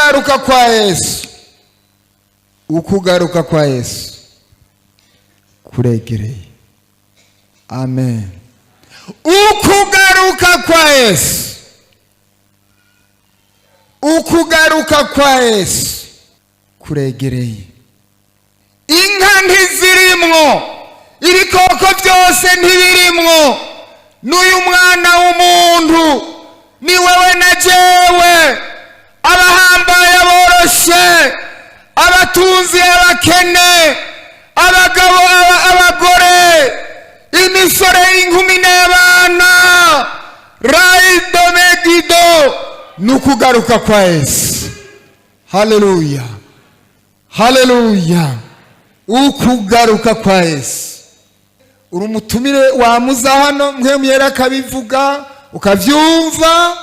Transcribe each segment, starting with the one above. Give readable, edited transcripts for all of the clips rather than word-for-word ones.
Ukugaruka kwa Yesu, ukugaruka kwa Yesu kuregereye. Amen. Ukugaruka kwa Yesu, ukugaruka kwa Yesu kuregereye. Inka ntizirimwo, ibikoko byose ntibirimwo, n'uyu mwana w'umuntu ni wewe na jewe. Abahambaye, aboroshe, abatunzi, abakene, abagabo, abagore, imisore, inkumi n'abana, rayido megido, ni ukugaruka kwa Yesu. Haleluya, haleluya! Ukugaruka kwa Yesu. Uri umutumire, wamuza hano mwe yera akabivuga ukabyumva.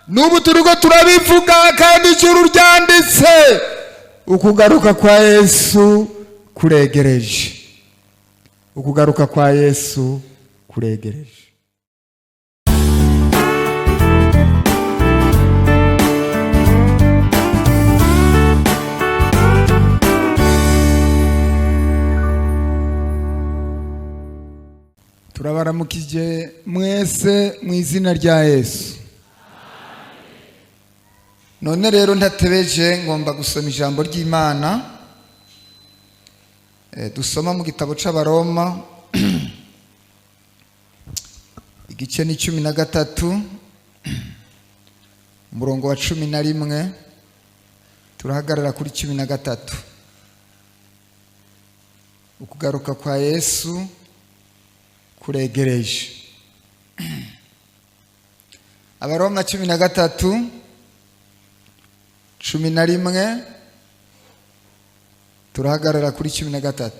N'ubu turiko turabivuga kandi ijuru ryanditse. Ukugaruka kwa Yesu kuregereje, ukugaruka kwa Yesu kuregereje. Turabaramukije mwese mu izina rya Yesu. None rero ntatebeje, ngomba gusoma ijambo ry'Imana. Dusoma mu gitabo c'Abaroma, igice ni 13, umurongo wa 11, turahagarara kuri 13. Ukugaruka kwa Yesu kuregereje. Abaroma 13, 11, turahagarara kuri 13.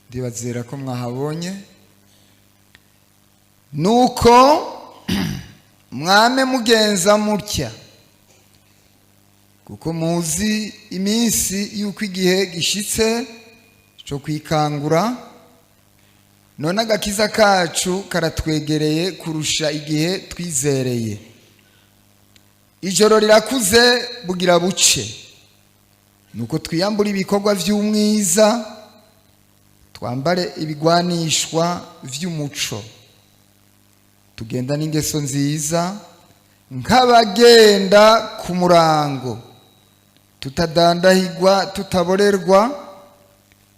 Ndibazera ko mwahabonye. Nuko mwame mugenza mutya, kuko muzi iminsi y'uko igihe gishitse cyo kwikangura. None agakiza kacu karatwegereye kurusha igihe twizereye. Ijoro rirakuze, bugira buce. Nuko twiyambura ibikorwa by'umwiza, twambare ibigwanishwa vy'umuco, tugenda n'ingeso nziza nk'abagenda ku murango, tutadandahigwa, tutaborerwa,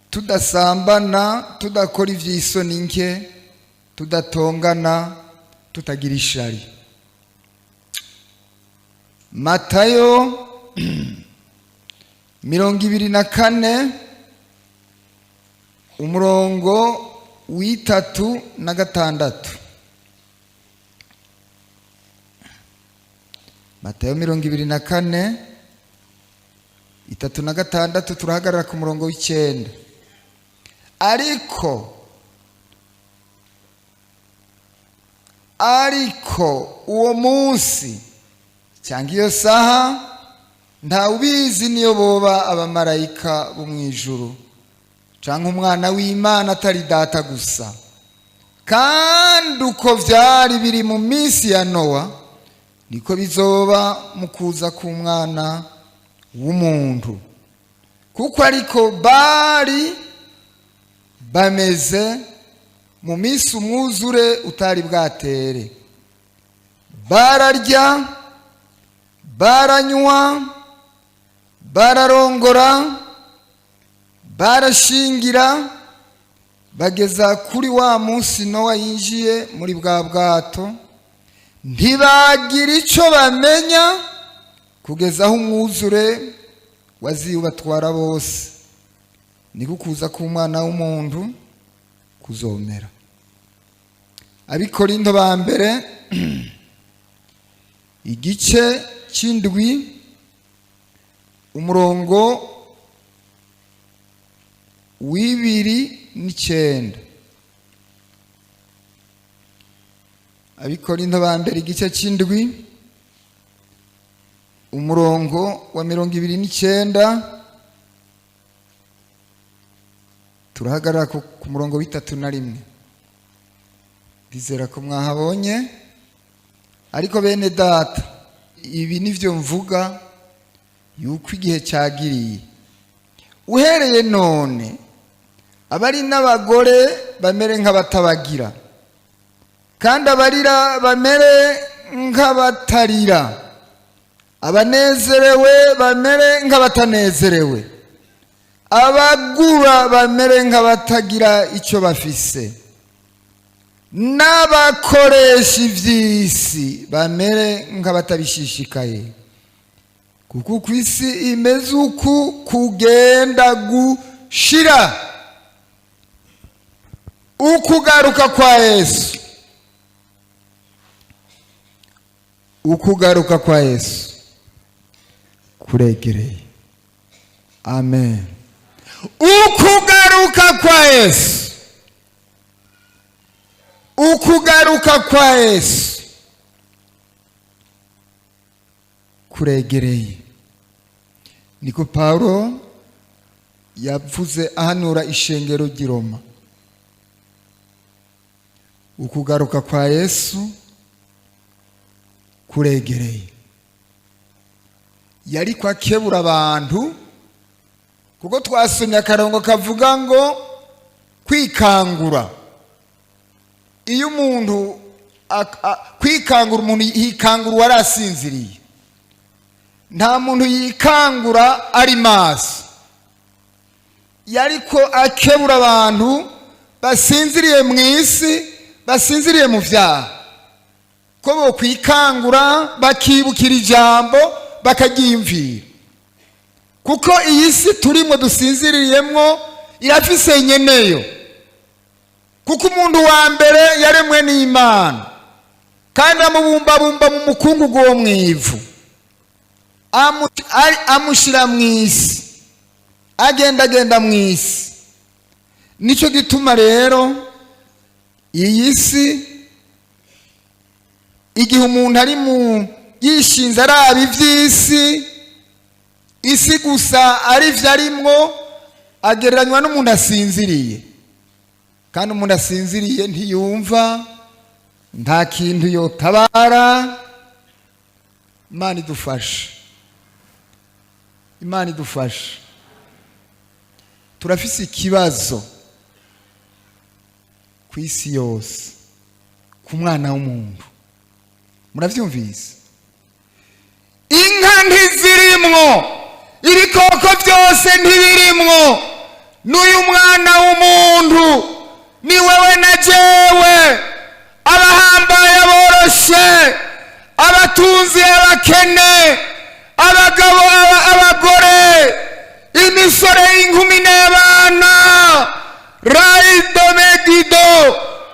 tudasambana, tudakora ivy'isoni nke, tudatongana, tutagira ishari. Matayo 24, umurongo w'36. Matayo 24, 36, turahagarara ku murongo w'9. Ariko uwo munsi cyangwa iyo saha ntawubizi, niyo boba abamarayika bo mu ijuru cyangwa Umwana w'Imana, atari Data gusa. Kandi uko byari biri mu minsi ya Nowa, niko bizoba mu kuza k'Umwana w'umuntu. Kuko ariko bari bameze mu minsi umwuzure utari bwatere: bararya, baranywa, bararongora, barashingira, bageza kuri wa munsi Nowa yinjiye muri bwa bwato, ntibagira icyo bamenya kugeza aho umwuzure waziye ubatwara bose. Niko kuza k'Umwana w'umuntu kuzomera. Abikorinto ba mbere, igice cy'indwi, umurongo w'29. Abikorinto ba mbere, igice cy'indwi, umurongo wa 29, turahagarara ku murongo w'31. Ndizera ko mwahabonye. Ariko bene Data, ibi nivyo mvuga, yuko igihe cyagiriye. Uhereye none abari n'abagore bamere nk'abatabagira, kandi abarira bamere nk'abatarira, abanezerewe bamere nk'abatanezerewe, abagura bamere nk'abatagira icyo bafise, n'abakoresha iby'isi bamere nk'abatabishishikaye, kuko uko isi imeze uku kugenda gushira. Ukugaruka kwa Yesu, ukugaruka kwa Yesu kuregereye. Amen. Ukugaruka kwa Yesu, ukugaruka kwa Yesu kuregereye. Niko Paulo yavuze ahanura ishengero ry'i Roma. Ukugaruka kwa Yesu kuregereye. Yariko akebura abantu, kuko twasomye akarongo kavuga ngo kwikangura. Iyo umuntu kwikangura, umuntu yikangura uwari asinziriye. Nta muntu yikangura ari maso. Yariko akebura abantu basinziriye mu isi, basinziriye mu vyaha, ko bokwikangura bakibukira ijambo, bakaryiyumvira, kuko iyi si turimo dusinziriyemwo irafise nyeneyo. Kuko umuntu wa mbere yaremwe n'Imana, kandi amubumbabumba mu mukungugu wo mu ivu, amushyira mu isi, agendagenda mu isi. Nicyo gituma rero iyi si, igihe umuntu ari mu yishinze araba iby'isi, isi gusa ari byo arimwo, agereranywa n'umuntu asinziriye. Kandi umuntu asinziriye ntiyumva, nta kintu yotabara. Imana idufashe, Imana idufashe. Turafise ikibazo ku isi yose, ku mwana w'umuntu. Murabyumvise? Inka ntizirimwo, ibikoko byose ntibirimwo, n'uyu mwana w'umuntu ni wewe na jewe. Abahambaye, aboroshe, abatunzi, abakene, abagabo, abagore, imisore, inkumi n'abana, raidomegido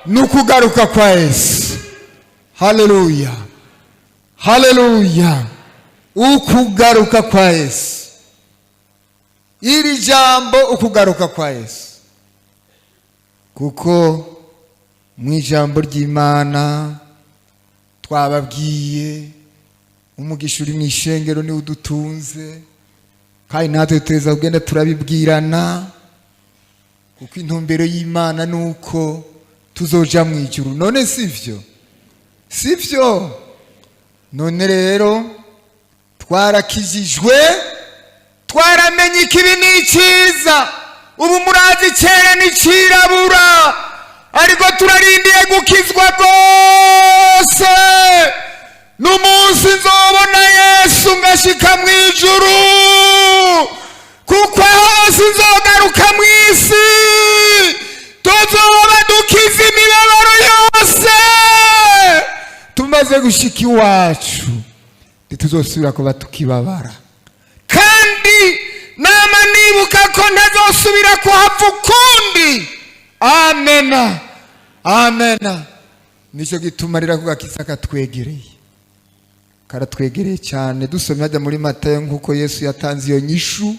ni ukugaruka kwa Yesu. Haleluya, haleluya! Ukugaruka kwa Yesu, iri jambo ukugaruka kwa Yesu, kuko mu ijambo ry'Imana twababwiye, umugisha uri mu ishengero niwe udutunze, kandi natwe tuteza kugenda turabibwirana, kuko intumbero y'Imana ni uko tuzoja mu ijuru. None sivyo? Sivyo? None rero twarakijijwe, twaramenye ikibi n'icyiza, ubu murazi icyera n'icirabura, ariko turarindiye gukizwa rwose n'umunsi nzobona Yesu ngashika mu ijuru, kuko hose nzogaruka mu isi tuzoba dukiza imibabaro yose. Tumaze gushika iwacu ntituzosubira kuba tukibabara, kandi nama nibuka ko ntazosubira kuhava ukundi. Amena, amena. Nicyo gituma rero ako gakiza katwegereye, karatwegereye cyane. Dusomye hajya muri Matayo, nk'uko Yesu yatanze iyo nyishu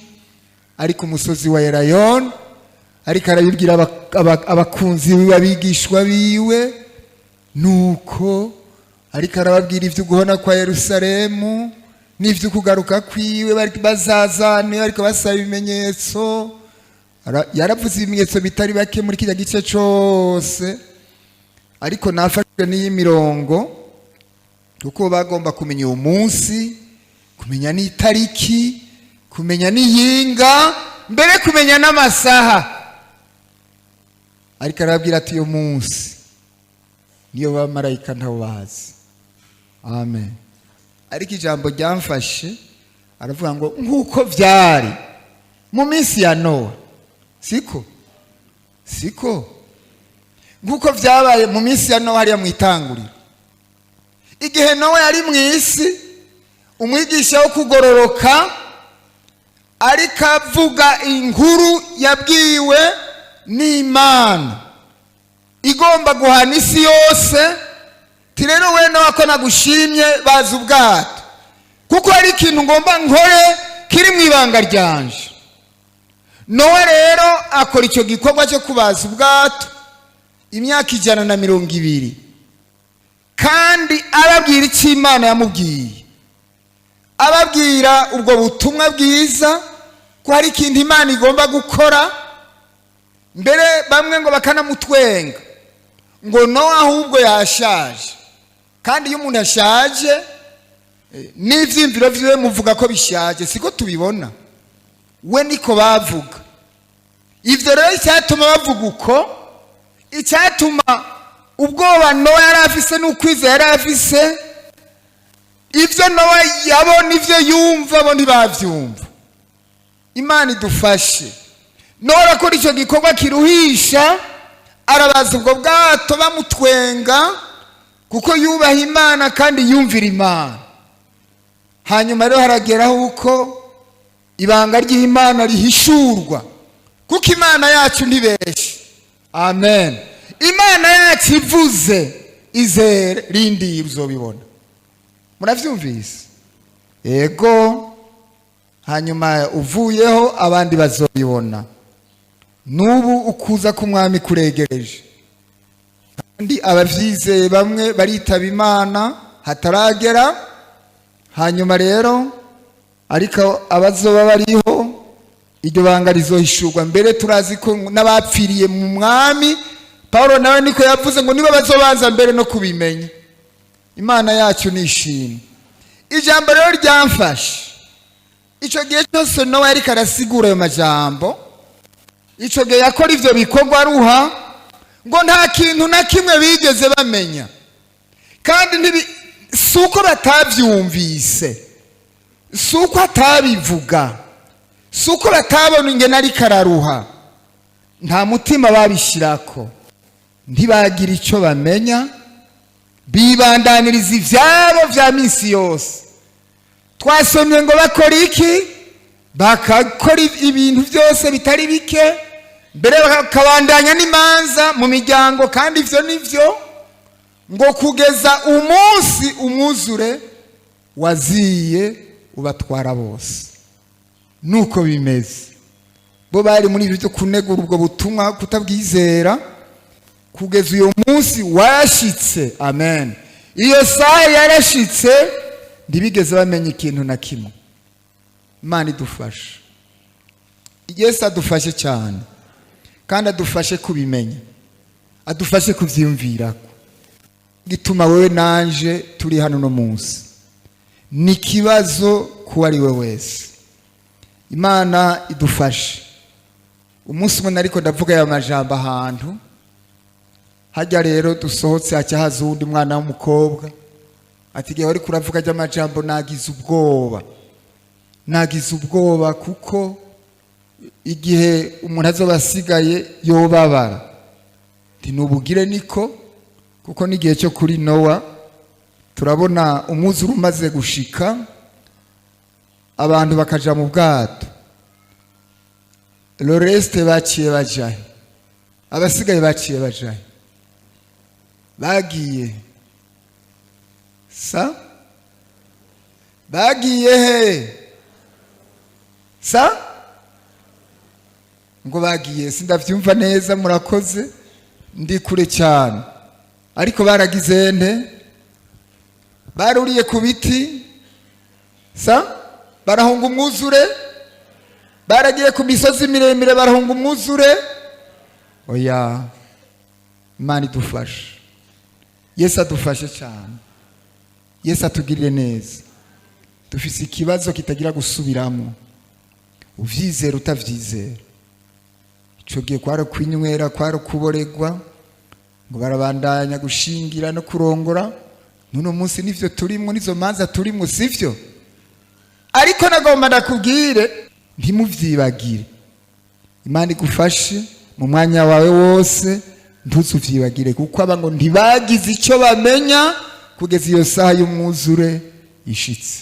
ari ku musozi wa Erayoni, ariko arabibwira abakunzi biwe, abigishwa biwe, nuko ariko arababwira ibyo guhona kwa Yerusalemu n'ibyo kugaruka kwiwe. Bari bazazane, ariko basaba ibimenyetso. Yaravuze ibimenyetso bitari bake muri kiriya gice cyose. Ariko nafashwe n'iyi mirongo kuko bagomba kumenya uwo munsi, kumenya n'itariki, kumenya n'iyinga, mbere kumenya n'amasaha. Ariko arababwira ati: "Uyu munsi niyo bamarayika ntabo bazi." Amen. Ariko ijambo ryamfashe, aravuga ngo: "Nk'uko byari mu minsi ya Nowa." Siko? Siko? Nk'uko byabaye mu minsi ya Nowa hariya mu Itanguriro, igihe Nowa yari mu isi, umwigisha wo kugororoka, ariko avuga inkuru yabwiwe n'Imana igomba guhana isi yose. Ti rero we Nowa, ko nagushimye, baza ubwato kuko hari ikintu ngomba nkore kiri mu ibanga ryanje. Nowa rero akora icyo gikorwa cyo kubaza ubwato imyaka 120, kandi ababwira icyo Imana yamubwiye, ababwira ubwo butumwa bwiza ko hari ikintu Imana igomba gukora. Mbere bamwe ngo bakanamutwenga ngo Nowa ahubwo yashaje, kandi iyo umuntu ashaje n'ibyiyumviro byiwe muvuga ko bishaje. Siko tubibona? We niko bavuga. Ibyo rero icyatuma bavuga uko, icyatuma ubwoba Nowa yari afise n'ukwizera yari afise, ibyo Nowa yabona, ibyo yumva, bo ntibabyumva. Imana idufashe. Nowa arakora icyo gikorwa kiruhisha, arabaza ubwo bwato bamutwenga, kuko yubaha Imana kandi yumvira Imana. Hanyuma rero harageraho uko ibanga ry'Imana rihishurwa, kuko Imana yacu ntibeshe. Amen. Imana yacu ivuze, izere, rindira uzobibona. Murabyumvise? Yego. Hanyuma uvuyeho abandi bazobibona. N'ubu ukuza k'Umwami kuregereje, kandi abavyizeye bamwe baritaba Imana hataragera. Hanyuma rero ariko abazoba bariho, iryo banga rizohishurwa. Mbere turazi ko n'abapfiriye mu Mwami, Paul nawe niko yavuze ngo nibo bazobanza mbere no kubimenya. Imana yacu nishimwe. Ijambo rero ryamfashe, icyo gihe cyose Nowa yariko arasigura ayo majambo, icyo gihe yakora ivyo bikorwa aruha, ngo nta kintu na kimwe bigeze bamenya. Kandi si uko batabyumvise, si uko atabivuga, si uko batabona ingene ariko araruha, nta mutima babishyirako, ntibagira icyo bamenya, bibandaniriza ibyabo bya minsi yose. Twasomye ngo bakora iki? Bakakora ibintu byose bitari bike, mbere bakabandanya n'imanza mu miryango. Kandi ibyo ni byo ngo kugeza umunsi umwuzure waziye ubatwara bose. Nuko bimeze. Bo bari muri ibyo byo kunegura ubwo butumwa, kutabwizera, kugeza uyu munsi washitse. Amen. Iyo saha yarashitse, ntibigeze bamenya ikintu na kimwe. Imana idufashe. Yesu adufashe cyane, kandi adufashe kubimenya, adufashe kubyiyumvirako. Gituma wowe nanje turi hano no munsi ni ikibazo kuwo ari we wese. Imana idufashe. Umunsi umwe ariko ndavuga aya majambo ahantu hajya, rero dusohotse haca haza uwundi mwana w'umukobwa ati: "Igihe wari kuravuga ry'amajambo nagize ubwoba, nagize ubwoba, kuko igihe umuntu azoba asigaye yobabara." Ntinubugire niko, kuko n'igihe cyo kuri Nowa turabona umwuzure umaze gushika, abantu bakaja mu bwato. Le reste baciye bajahe? Abasigaye baciye bajahe? Bagiye sa bagiye he? Sa ngo bagiye, sindavyumva neza, murakoze, ndi kure cyane. Ariko baragize nte? Baruriye ku biti, sa barahunga umwuzure? Baragiye ku misozi miremire barahunga umwuzure? Oya. Imana idufashe. Yesu adufashe cyane, Yesu atugirire neza. Dufise ikibazo kitagira gusubiramo, uvyizera utavyizera. Ico gihe kwari kwinywera, kwari kuboregwa, ngo barabandanya gushingira no kurongora. N'uno munsi nivyo turimwo, nizo manza turimwo, sivyo? Ariko nagomba ndakubwire, ntimuvyibagire. Imana igufashe mu mwanya wawe wose, ntuzuvyibagire, kuko aba ngo ntibagize icyo bamenya kugeza iyo saha y'umwuzure ishitse.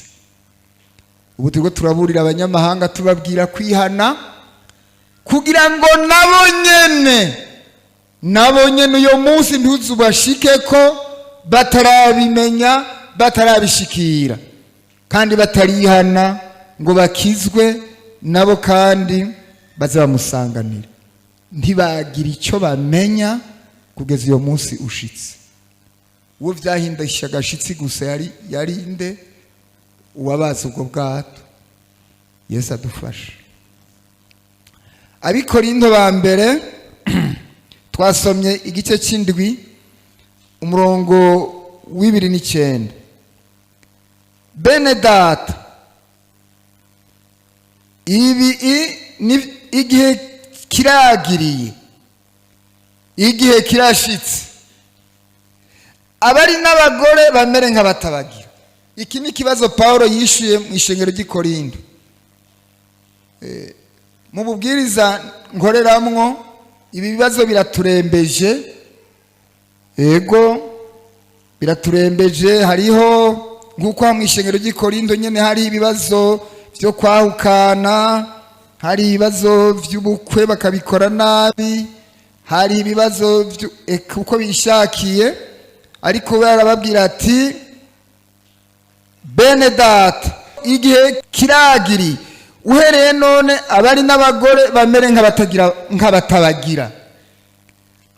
Ubu turiko turaburira abanyamahanga, tubabwira kwihana kugira ngo nabo nyene, nabo nyene uyo munsi ntuzubashike ko batarabimenya, batarabishikira, kandi batarihana ngo bakizwe nabo, kandi baze bamusanganira. Ntibagira icyo bamenya kugeza iyo munsi ushitse. Uwo byahindisha agashitsi gusa yari nde? Uwabaza ubwo bwato. Yesu adufashe. Abikorinto ba mbere, twasomye igice cy'indwi, umurongo wa 29. Bene data, ibi ni igihe kiragiriye, igihe kirashitse, abari n'abagore bamere nk'abatabagira. Iki ni ikibazo Paul yishuye mu ishengero ry'i Korinto. Mu bubwiriza nkoreramwo, ibi bibazo biraturembeje. Ego, biraturembeje. Hariho nk'uko mu ishengero ry'i Korinto nyine hari ibibazo byo kwahukana, hari ibibazo by'ubukwe bakabikora nabi, hari ibibazo uko bishakiye. Ariko we arababwira ati: "Bene data, igihe kiragiri, uhereye none abari n'abagore bamere nk'abatagira, nk'abatabagira,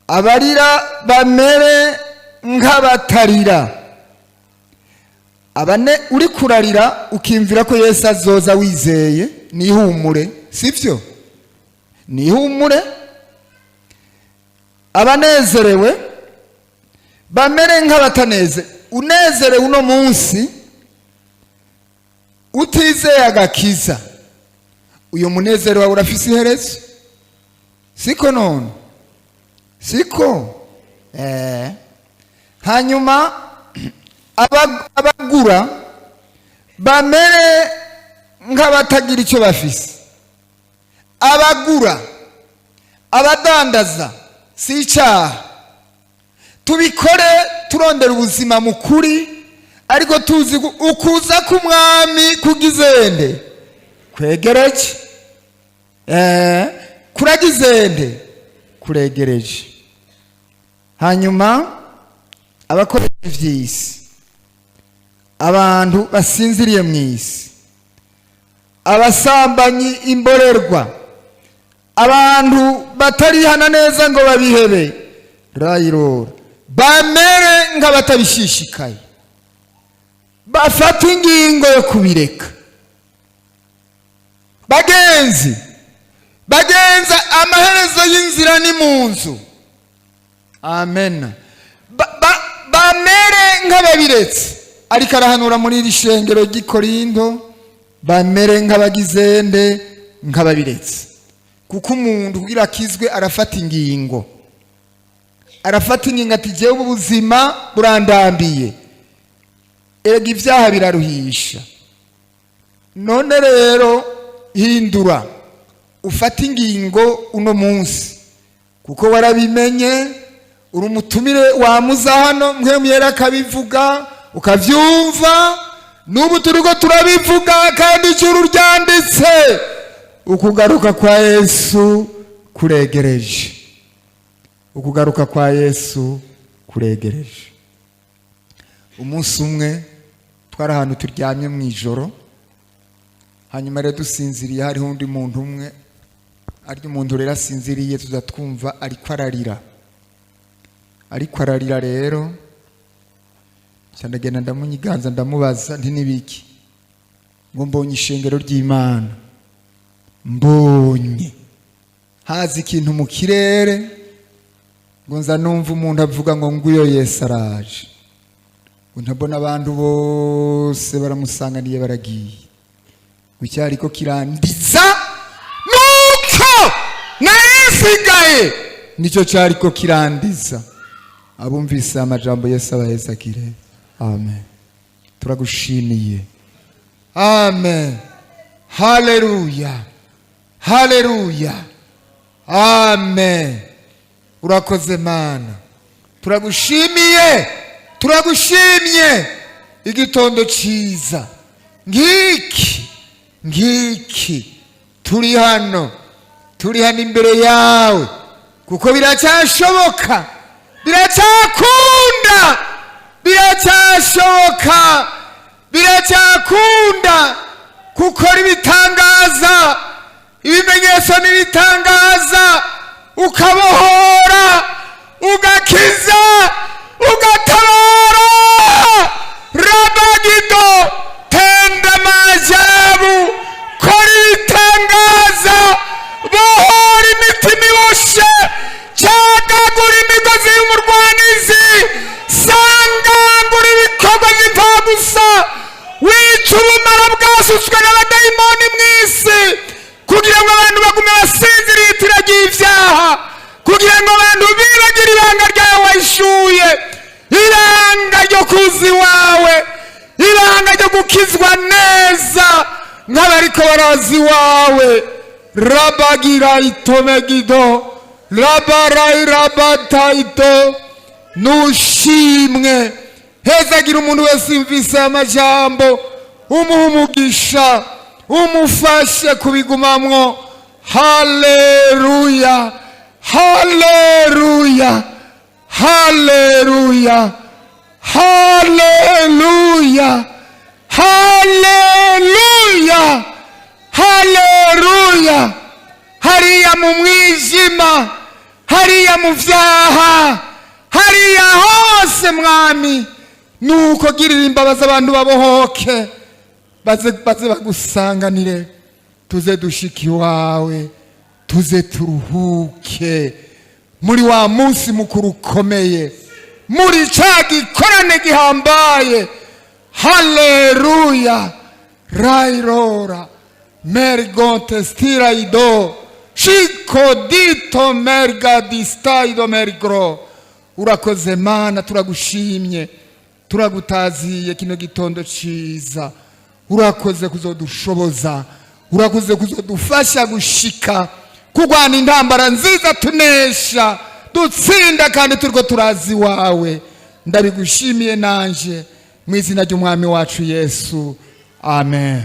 abarira bamere nk'abatarira." Abane uri kurarira ukimvira ko Yesu azoza, wizeye, nihumure, sivyo? Nihumure. Abanezerewe bamere nk'abataneze. Unezerewe uno munsi utizeye agakiza, uyu munezero wawe urafise iherezo, siko none? Siko? Hanyuma abagura bamere nk'abatagira icyo bafise. Abagura, abadandaza, si icyaha, tubikore turondera ubuzima mu kuri, ariko tuzi ko ukuza k'umwami kugizende kwegereje, kuragizende kuregereje. Hanyuma abakora ivy'isi, abantu basinziriye mu isi, abasambanyi, imborerwa, abantu batarihana neza ngo babihebe, rayirora, bamere nk'abatabishishikaye, bafata ingingo yo kubireka. Bagenzi, bagenza, amaherezo y'inzira ni mu nzu. Amen. Bamere nk'ababiretse. Ariko arahanura muri iri shengero ry'i Korinto, bamere nk'abagizende, nk'ababiretse, kuko umuntu kugira akizwe arafata ingingo, arafata ingingo ati: "Jyewe ubu buzima burandambiye." Erega ibyaha biraruhisha. None rero hindura, ufate ingingo uno munsi, kuko warabimenye, uri umutumire wamuza hano, Mpwemu Yera akabivuga ukabyumva. N'ubu turiko turabivuga, kandi ijuru ryanditse, ukugaruka kwa Yesu kuregereje, ukugaruka kwa Yesu kuregereje. Umunsi umwe twari ahantu turyamye mu ijoro, hanyuma rero dusinziriye, hariho undi muntu umwe arya. Umuntu rero asinziriye, tuza twumva ariko ararira, ariko ararira. Rero nca ndagenda ndamunyiganza, ndamubaza nti: "Nibiki?" Ngo: "Mbonye ishengero ry'Imana, mbonye haza ikintu mu kirere." Ngo Ngo nza numva umuntu avuga ngo nguyo Yesu araje, ngo ntabona abantu bose baramusanganiye baragiye, ngo icyariko kirandiza nuko narisigaye, nicyo cyariko kirandiza. Abumvise amajambo, Yesu abahezagire. Amen. Turagushimiye. Amen. Haleluya, haleluya, amen. Urakoze Mana, turagushimiye, turagushimye. Igitondo cyiza ngiki ngiki, turi hano, turi hano imbere yawe, kuko biracyashoboka, biracyakunda, biracyashoboka, biracyakunda gukora ibitangaza, ibimenyetso n'ibitangaza, ukabohora, ugakiza, ugatabara. Rabagido, tenda maajabu, kora ibitangaza, bohora imitima iboshe, cagagura imigozi y'umurwanizi, sangangura ibikorwa by'imfabusa, wica ubumara bwasutswe n'abadayimoni mu isi, kugira ngo abantu bagume basinziriye itiragiye ibyaha, kugira ngo abantu bibagire ibanga ryawe wahishuye, ibanga ryo kuza iwawe, ibanga ryo gukizwa neza nk'abariko baraza iwawe. Rabagira itomegido rabarai rabataito. Nushimwe. Hezagira umuntu wese yumvise aya majambo, umuha umugisha, umufashe kubigumamwo. Haleluya, haleluya, haleluya, haleluya, haleluya, haleluya. Hariya mu mwijima, hariya mu vyaha, hariya hose, Mwami, nuko girira imbabazi abantu babohoke, baze, baze bagusanganire, tuze dushike iwawe, tuze turuhuke muri wa munsi mukuru ukomeye, muri ca gikorane gihambaye. Haleluya. Rairora mergonte stiraido shikodito mergadistaido mergro. Urakoze Mana, turagushimye, turagutaziye kino gitondo ciza. Urakoze kuzodushoboza, urakoze kuzodufasha gushika kurwana intambara nziza, tunesha, dutsinda, kandi turiko turazi iwawe. Ndabigushimiye nanje mu izina ry'Umwami wacu Yesu. Amen.